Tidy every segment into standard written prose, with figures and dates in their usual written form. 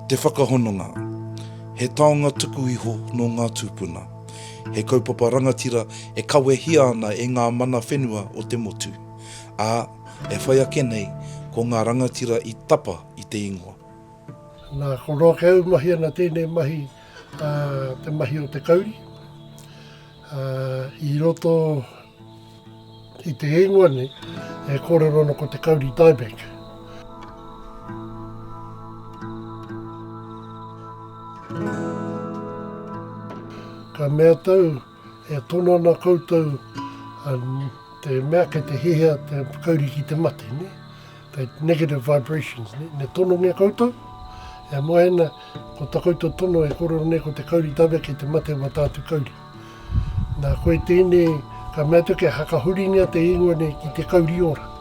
Te whakahononga, he taonga tuku iho nō ngā tūpuna. He kaupapa rangatira e kawehia ana e ngā mana whenua o te motu, ā, e whai ake nei ko ngā rangatira i tapa i te ingoa. Nā, ko roa kei au mahi ana tēnei mahi, ā, te mahi o te kauri. Ā, i roto i te ingoa nei, e kōrero ana ko te kauri dieback. Ka mea tau, e tono ana koutou te mea kei te hihia te kauri ki te mate, ne? Te negative vibrations, ne? Ne tonongia koutou, e moe ana, ko ta koutou tono e kōrero nei ko te kauri dieback kei te mate wa tātou kauri. Nā, koe tēnei, ka mea atu kia hakahuringia te ingoa nei ki te kauri ora.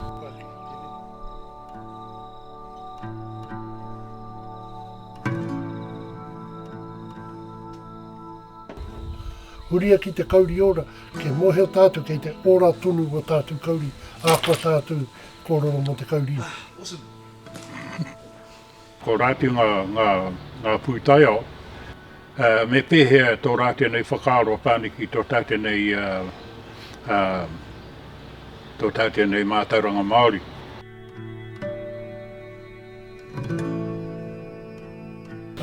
Huria ki te kauri ora, kia mōhio tātou kei te ora tonu o tātou kauri, ahakoa tātou kōrero mō te kauri ora. Ko rātou ngā, ngā, ngā pūtaiao, me pēhea tō rātou nei whakaaro whānui ki tō tātou nei, tō tātou nei mātauranga Māori.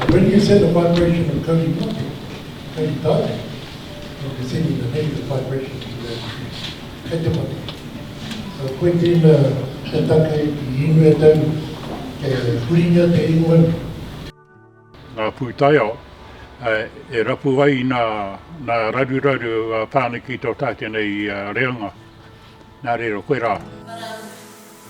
When you send a vibration of kauri mate, kauri tae, you're sending a negative vibration to that tree. Kei te mate. So koe tēnā te take i inu e tau, e huringia te ingoa nei. Ngā pūtaiao e rapu ai i nā, nā raruraru a pā ana ki tō tātou nei reanga. Nā reira, koirā. But um,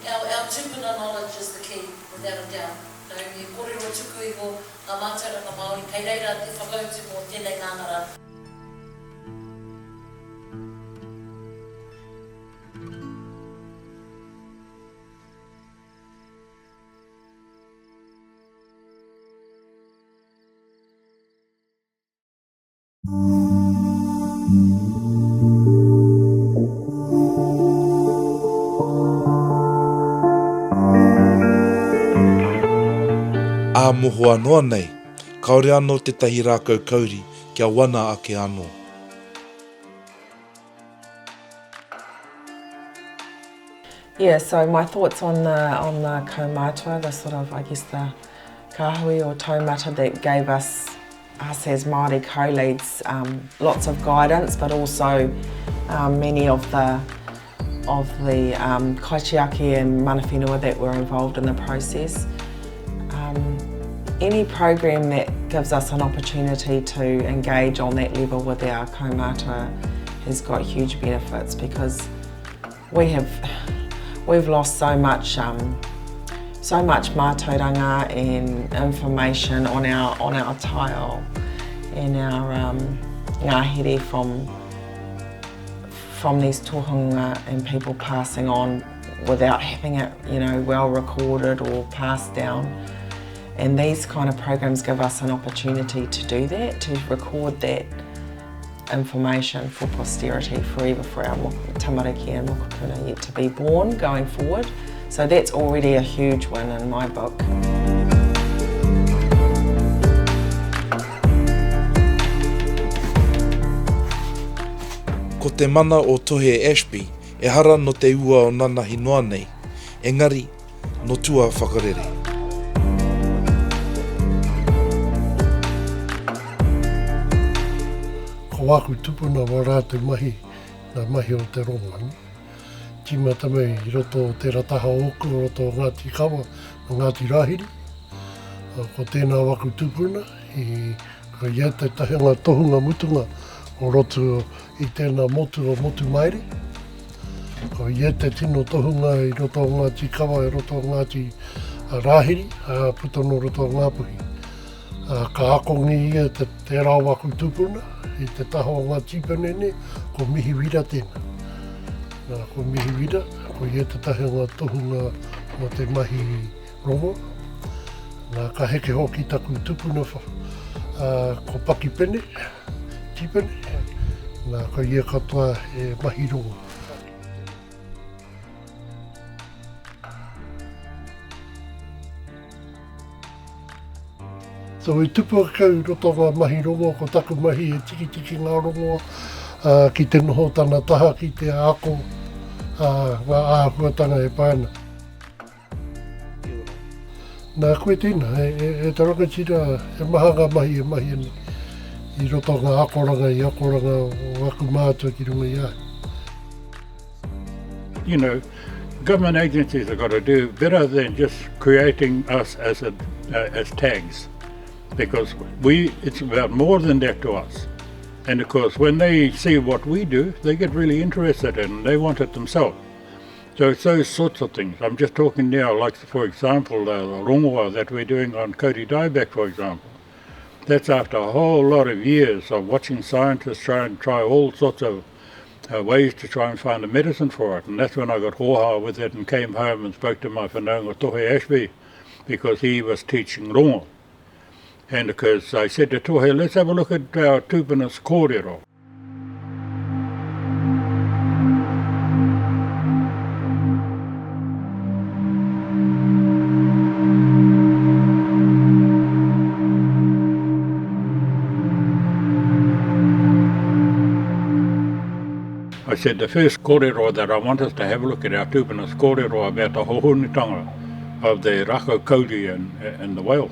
our, our tupuna knowledge is the key, without a doubt. No, he korero tuku iho nga mātauranga Māori, kei reira te whakautu mō tēnei ngāngara. Ā mohoa noa nei, kāore anō tētahi rākau kauri kia wana ake anō. Yeah, so my thoughts on the, on the kaumātua, the sort of, I guess, the kāhui or taumata that gave us us as Māori co-leads um, lots of guidance, but also um, many of the of the um, kaitiaki and mana whenua that were involved in the process. Um, any program that gives us an opportunity to engage on that level with our kaumātua has got huge benefits because we have we've lost so much um, so much mātauranga and information on our on our taiao and our um, ngahere from from these tohunga and people passing on without having it, you know, well recorded or passed down. And these kind of programs give us an opportunity to do that, to record that information for posterity, forever for our tamariki and mokopuna yet to be born going forward. So that's already a huge win in my book. Ko te mana o Tohe Ashby ehara no te ua o nanahi noa nei, engari no tua whakarere. Ko wāku tupuna wā rātou mahi, ngā mahi o te rongo, ne? Tīmata mai i roto o tērā taha ōku, o roto o Ngāti Kawa, o Ngāti Rāhiri. Ko tēnā waku tupuna, i, ko ia tētahi o ngā tohunga mutunga o roto i tēnā motu o Motumaere. Ko ia te tino tohunga i roto o Ngāti Kawa, i roto o Ngāti Rāhiri, ā, puta nō roto o Ngāpuhi. Ā, ka akongi ia te, tērā o aku tūpuna, i te taha o ngā tīpene nei, ko Mihi Wira tēnā. Nā, ko Mihi Wira, ko ia tētahi o ngā tohunga mō te mahi rongo. Nā, ka heke hoki taku tupuna, ā, ko Paki Pene, Tīpene, nā, ko ia katoa e mahi rongo. So i tupu ake au i roto ngā mahi rongoa, ko taku mahi he tikitiki ngā rongoa, ā, ki te noho tana taha ki te ako, ā, ngā āhuatanga e pā ana. Nā koe tēnā, e, e, e te rangatira, he maha ngā mahi e mahi ana i roto ngā akoranga i akoranga o aku mātua ki runga i a au. You know, government agencies have got to do better than just creating us as, a, uh, as tags because we it's about more than that to us. And of course, when they see what we do, they get really interested and they want it themselves. So it's those sorts of things. I'm just talking now, like for example, the rongoa that we're doing on Kauri Dieback, for example. That's after a whole lot of years of watching scientists try and try all sorts of uh, ways to try and find a medicine for it. And that's when I got hoha with it and came home and spoke to my whanaunga Tohe Ashby because he was teaching rongo. And because I said to Tohe, let's have a look at our tūpuna's kōrero. I said the first kōrero that I want us to have a look at our tūpuna's kōrero about the hohonutanga of the rākau kauri and, and the whale.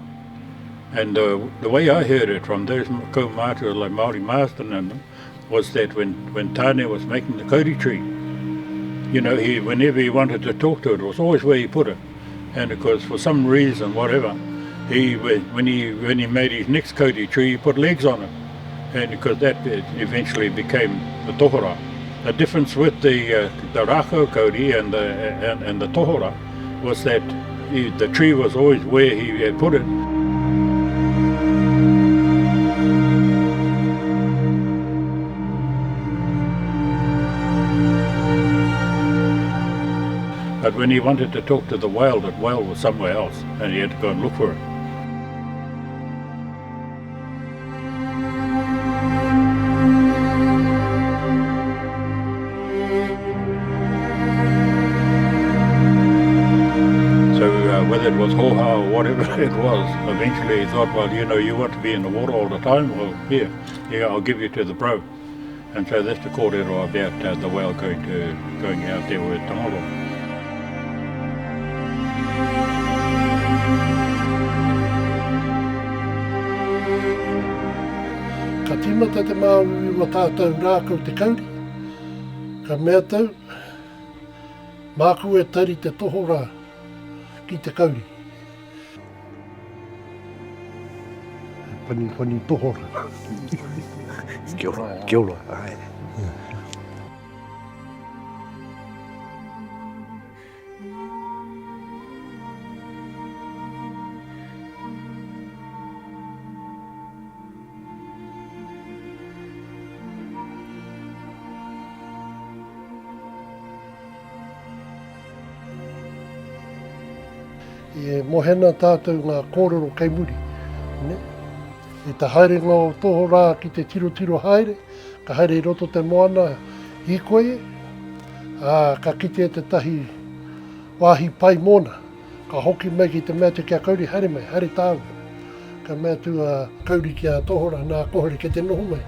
And uh, the way I heard it from those kaumātua like Māori Marsden and them was that when, when Tane was making the kauri tree, you know, he whenever he wanted to talk to it, it was always where he put it. And of course, for some reason, whatever, he when he when he made his next kauri tree, he put legs on it. And because that eventually became the tohora. The difference with the, uh, the rākau kauri and the, and, and the tohora was that he, the tree was always where he had put it. But when he wanted to talk to the whale, that whale was somewhere else, and he had to go and look for it. So uh, whether it was hoha or whatever it was, eventually he thought, well, you know, you want to be in the water all the time? Well, here, yeah, I'll give you to the bro. And so that's the kōrero about uh, the whale going, to, going out there with Tangaroa. Ka tīmata te māuiui wa tātou rākau te kauri, ka mea tau, māku e tari te tohorā ki te kauri. Panipani tohora. Kia ora, kia ora, ae. E mohe ana tātou ngā kōrero kei muri. Ne? I te haerenga o Tohorā ki te tirotiro haere, ka haere i roto te moana hīkoi, ā, ka kitea tētahi wāhi pai mōna. Ka hoki mai ki te mea atu ki a Kauri, haere mai, haere tāua. Ka mea atu a Kauri ki a Tohora, nā Kohore kei te noho mai.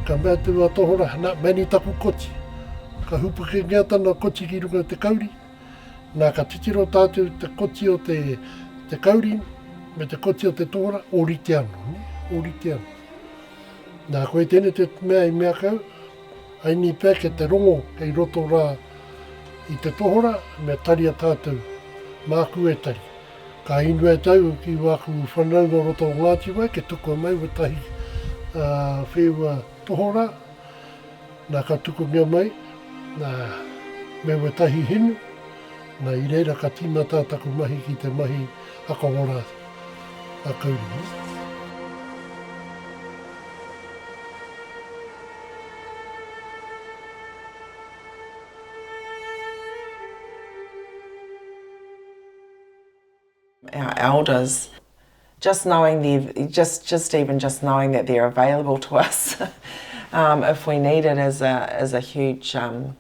Ka mea atu a Tohora, nā, meni taku koti. Ka hupukengia tana koti ki runga te kauri, nā ka titiro tātou te koti o te, te kauri me te koti o te tohora, ōrite anō, nē, ōrite anō. Nā, koe tēnei te mea i mea kau, aini pea ke te rongo kei roto rā i te tohora, me taria tātou, māku e tari. Ka inua e tau ki wāku whanaunga o roto o Ngāti Wai, ke tukua mai wetahi wheua tohora, nā ka tukungia mai, nā, me wetahi hinu, nā i reira ka tīmata taku mahi ki te mahi whakaora a Kauri. Our elders, just knowing they just just even just knowing that they're available to us um, if we need it is a is a huge um,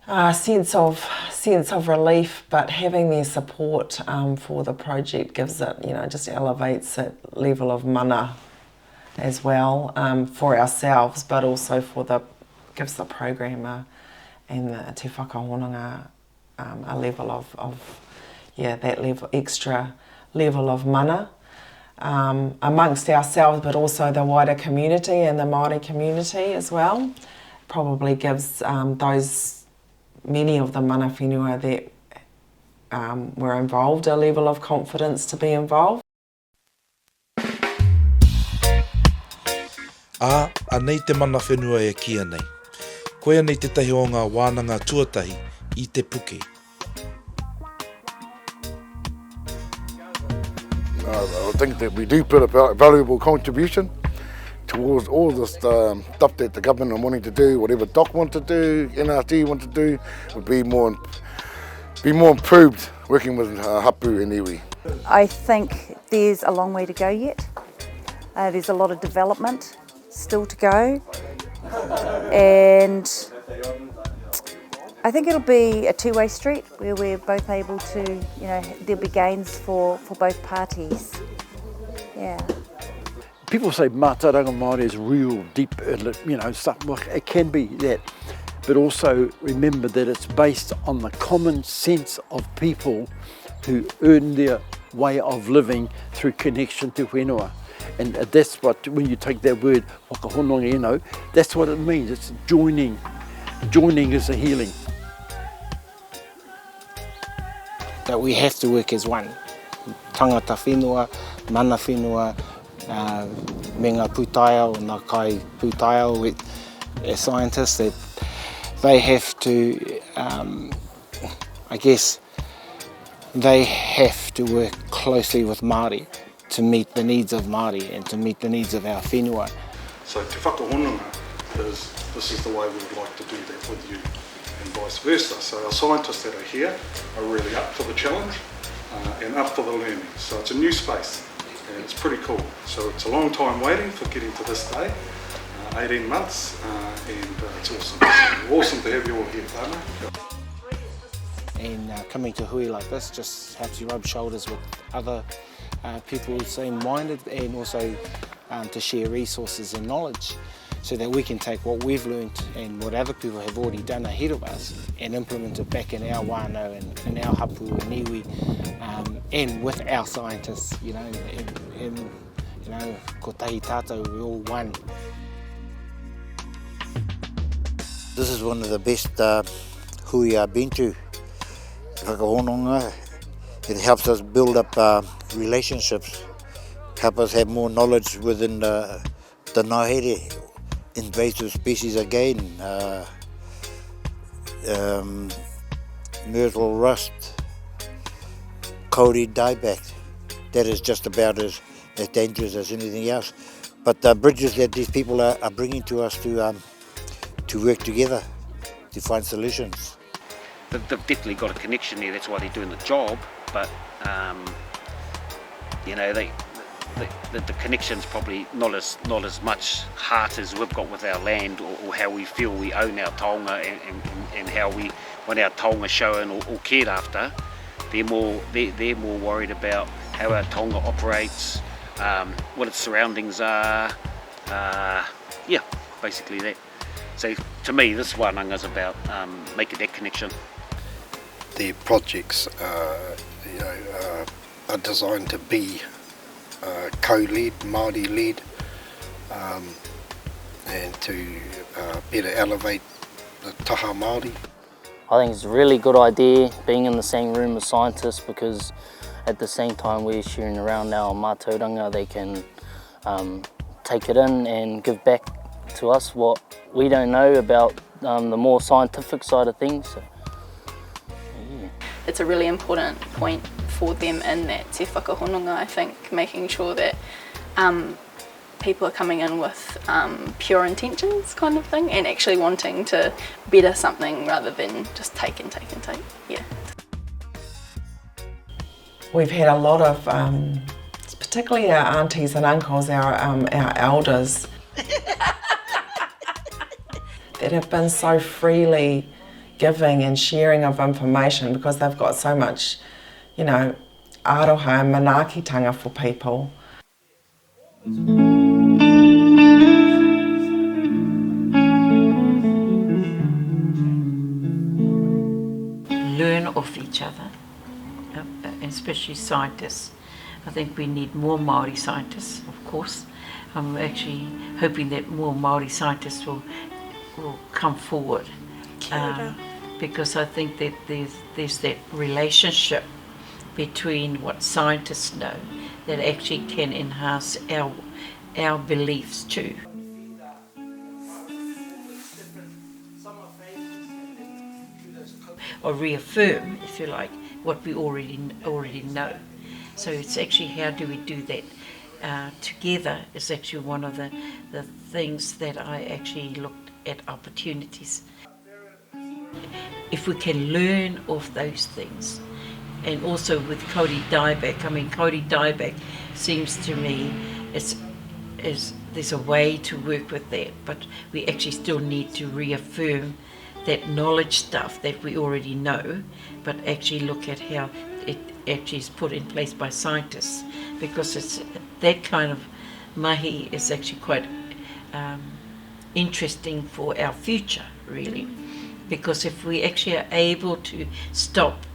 uh, sense of sense of relief, but having their support um, for the project gives it, you know, just elevates it level of mana as well um, for ourselves, but also for the gives the programmer and the Te Whakahononga um, a level of, of yeah that level extra level of mana um, amongst ourselves, but also the wider community and the Māori community as well. Probably gives um, those many of the mana whenua that um, were involved a level of confidence to be involved. Ā, anei te mana whenua e kīia nei. Koia nei tētahi o ngā wānanga tuatahi i Te Puke. I think that we do put a valuable contribution towards all this um, stuff that the government are wanting to do, whatever DOC want to do, NRT want to do, would be more, be more improved working with uh, hapu and iwi. I think there's a long way to go yet. Uh, there's a lot of development still to go. And I think it'll be a two-way street where we're both able to, you know, there'll be gains for, for both parties. Yeah. People say mātauranga Māori is real deep, you know, stuff. Well, it can be that. But also remember that it's based on the common sense of people who earn their way of living through connection to whenua. And that's what, when you take that word, whakahononga, you know, that's what it means. It's joining. Joining is a healing. That we have to work as one. Tangata whenua, mana whenua, uh, me ngā pūtaiao, ngā kai pūtaiao, as scientists, that they have to, um, I guess, they have to work closely with Māori to meet the needs of Māori and to meet the needs of our whenua. So te whakahononga is this is the way we would like to do that with you and vice versa. So our scientists that are here are really up for the challenge uh, and up for the learning. So it's a new space and it's pretty cool. So it's a long time waiting for getting to this day, uh, 18 months, uh, and uh, it's awesome. So awesome to have you all here, Tana. And uh, coming to hui like this just helps you rub shoulders with other uh, people same-minded and also um, to share resources and knowledge so that we can take what we've learnt and what other people have already done ahead of us and implement it back in our whānau and in our hapu and iwi um, and with our scientists, you know, and, and you know, kotahi tātou, we're all one. This is one of the best uh, hui I've been to. Whakahononga, it helps us build up uh, relationships, help us have more knowledge within the, the ngahere, invasive species again, uh, um, myrtle rust, kauri dieback. That is just about as, as dangerous as anything else. But the bridges that these people are, are bringing to us to, um, to work together to find solutions. They've, they've definitely got a connection there, that's why they're doing the job, but um, you know, they, the, the, the connection's probably not as not as much heart as we've got with our land or, or how we feel we own our taonga and, and, and how we want our taonga shown or, or cared after. They're more they're, they're more worried about how our taonga operates, um, what its surroundings are. Uh, yeah, basically that. So to me, this wānanga is about um, making that connection. The projects uh, you know, uh, are designed to be uh, co-led, Māori-led, um, and to uh, better elevate the taha Māori. I think it's a really good idea being in the same room as scientists because at the same time we're sharing around our mātauranga, they can um, take it in and give back to us what we don't know about um, the more scientific side of things. So, yeah. It's a really important point for them in that te whakahononga, I think, making sure that um, people are coming in with um, pure intentions kind of thing and actually wanting to better something rather than just take and take and take. Yeah. We've had a lot of, um, particularly our aunties and uncles, our, um, our elders, that have been so freely, giving and sharing of information because they've got so much, you know, aroha and manaakitanga for people. Learn off each other, uh, especially scientists. I think we need more Māori scientists, of course. I'm actually hoping that more Māori scientists will, will come forward. Um, because I think that there's, there's that relationship between what scientists know that actually can enhance our, our beliefs too. Or reaffirm, if you like, what we already, already know. So it's actually how do we do that uh, together is actually one of the, the things that I actually looked at opportunities. If we can learn off those things, and also with Kauri Dieback, I mean, Kauri Dieback seems to me it's, is, there's a way to work with that, but we actually still need to reaffirm that knowledge stuff that we already know, but actually look at how it actually is put in place by scientists, because it's that kind of mahi is actually quite um, interesting for our future, really. Because if we actually are able to stop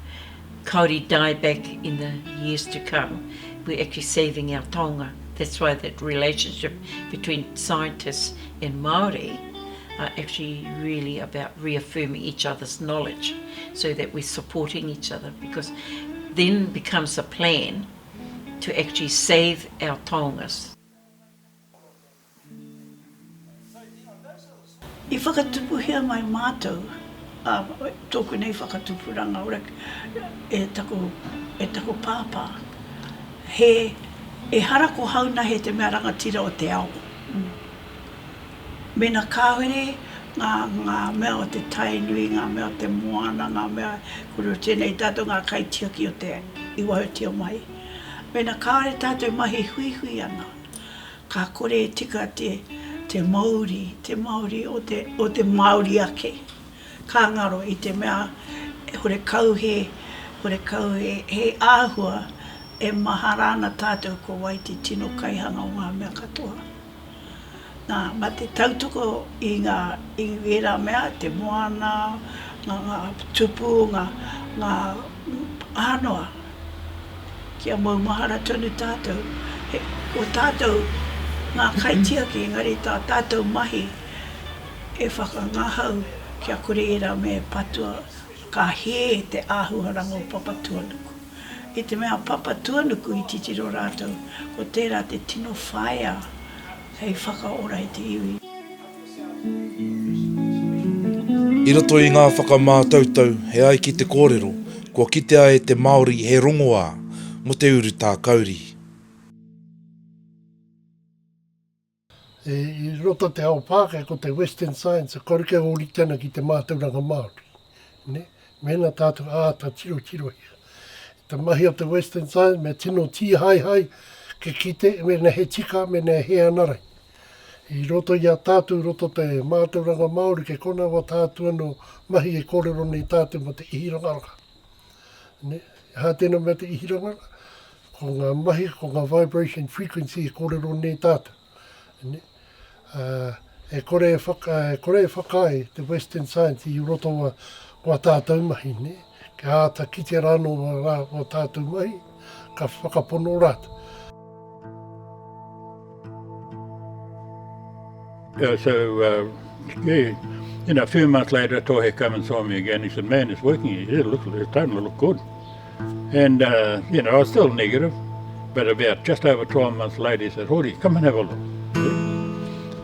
kauri dieback in the years to come, we're actually saving our taonga. That's why that relationship between scientists and Māori are actually really about reaffirming each other's knowledge so that we're supporting each other because then becomes a plan to actually save our taongas. I whakatupuhia mai mātou, ā, tōku nei whakatupuranga ora, e taku, e taku pāpā, he, ehara ko Haunahe te mea rangatira o te ao. Mēnā kāore ngā, ngā mea o te Tainui, ngā mea o te moana, ngā mea, kore nei tātou ngā kaitiaki o te, i wahotia mai. Mēnā kāore tātou mahi huihui ana, Ka kore e tika te, te mouri, te mauri o te, o te Māori ake. Ka ngaro i te mea horekau he, horekau he, he āhua e mahara ana tātou ko wai te tino kaihanga o ngā mea katoa. Nā, mā te tautoko i ngā, i ērā mea, te moana, ngā, ngā tupu, ngā, ngā, aha noa, Kia maumahara tonu tātou, he, ko tātou ngā kaitiaki engari tā tātou mahi e whakangahau kia kore ērā mea e patua, ka hē te āhuaranga o Papatuanuku. I te mea Papatuanuku i titiro rātou, ko tērā te tino whaea hei whakaora i te iwi. I roto i ngā whakamātautau, e ai ki te kōrero, kua kitea e te Māori he rongoā mō te urutā kauri. I roto te ao Pākehā ko te Western Science e kore kē ōrite ana ki te mātauranga Māori. Nē? Mēnā tātou āta tirotirohia. Te mahi o te Western Science me tino tīhaehae ke kite mēnā he tika, mēnā e hē ana rai. I roto i a tātou, i roto te mātauranga Māori, kei konā wā tātou anō mahi e kōrero nei tātou mō te ihirangaranga. Nē? Aha tēnā mea te ihirangaranga? Ko ngā mahi, ko ngā vibration frequency e kōrero nei tātou. Nē? Ā, e kore e whaka, e kore e whakaae te Western Science i roto wā, wā tātou mahi, nē? Kia āta kitea rānō wā, rā, wā tātou mahi, ka whakapono rātou. Uh, so, uh, yeah, you know, a few months later, Tohe came and saw me again. He said, man, it's working. He said, look, it's starting to look good. And, uh, you know, I was still negative, but about just over 12 months later, he said, Hori, come and have a look.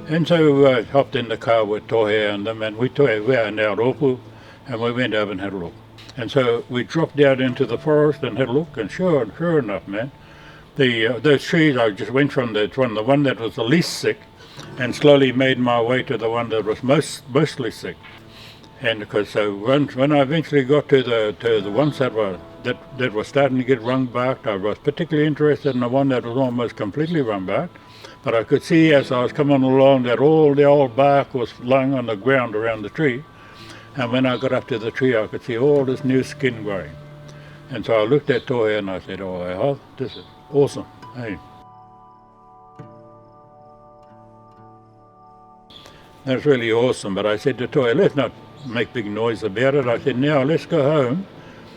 And so I uh, hopped in the car with Tohe and them, and we, Tohe, we are now Ropu, and we went over and had a look. And so we dropped out into the forest and had a look, and sure, sure enough, man, the uh, those trees, I just went from the, from the one that was the least sick and slowly made my way to the one that was most mostly sick. And because so when, when I eventually got to the to the ones that were that, that were starting to get rung barked, I was particularly interested in the one that was almost completely rung barked. But I could see as I was coming along that all the old bark was lying on the ground around the tree. And when I got up to the tree, I could see all this new skin growing. And so I looked at Tohe and I said, oh, this is awesome. Hey. That's really awesome. But I said to Toy, let's not make big noise about it. I said, now let's go home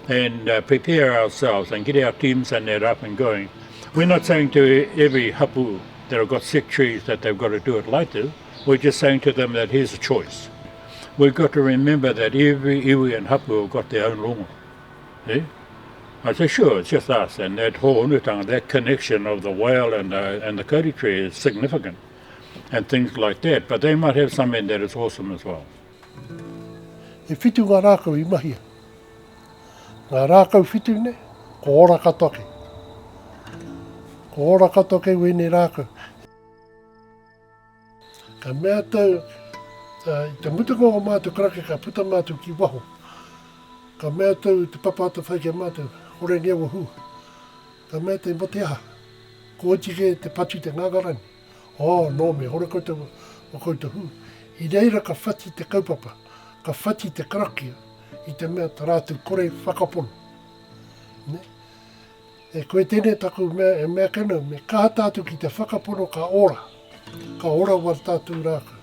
and uh, prepare ourselves and get our teams and that up and going. We're not saying to every hapu that have got sick trees that they've got to do it like this. We're just saying to them that here's a choice. We've got to remember that every iwi and hapu have got their own rongo. Eh? I said, sure, it's just us. And that ho'onutanga, that connection of the whale and the, and the kauri tree is significant and things like that. But they might have something that is awesome as well. E whitu ngā rākau i mahia. Ngā rākau whitu nei, ko ora katoa kei. Ko ora katoa kei wēnei rākau. Ka mea tau, i te mutunga o mātou karaka ka puta mātou ki waho. Ka mea tau te papa atawhai ki a mātou, hore nei aua hua. Ka mea te mo te aha? Ko oti ke te patu te ngangarani. Oh, no, me hore koutou o koutou hu. I reira ka whati te kaupapa, ka whati te karakia i te mea ta ratou kore whakapono. Ne? E koe tenei taku mea e mea ake nei, me kaha tatou ki te whakapono ka ora, ka ora wa tatou rakau.